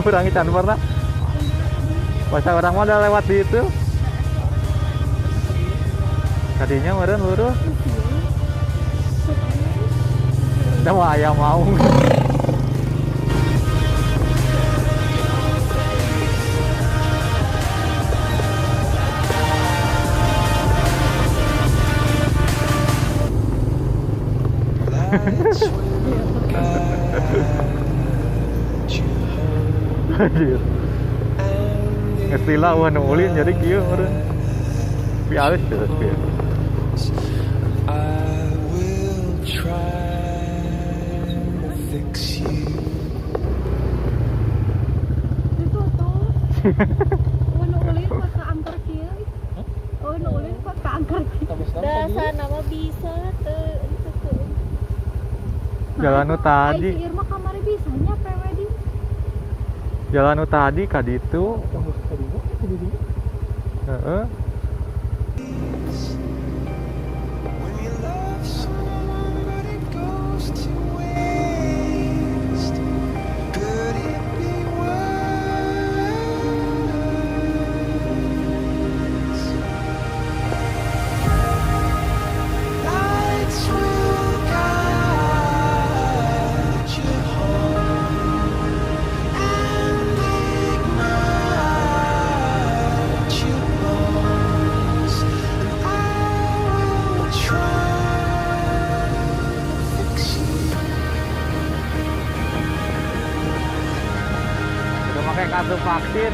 Urang can pernah. Masa urang mah udah lewat di itu. Tadinya meureun lurus. Udah mau ayam mau. Lights will guide you home Anjir. and Geus lila wah nu ulin jadi kieu meureun. Tapi alus terus kieu. I will try to fix you. Itu tuh. Oh, nu ulin kok ka angker kieu. Oh, nu ulin kok ka angker kieu. Dasar nama bisa teu teu. Jalan nu tadi. Ai si Irma kamari bisanya PW di. Jalan nu tadi ka ditu. Heeh. When you love someone but it goes to waste, could it be worse? Lights will guide you home and ignite your bones, and I will try to fix you. Udah pakai kartu vaksin.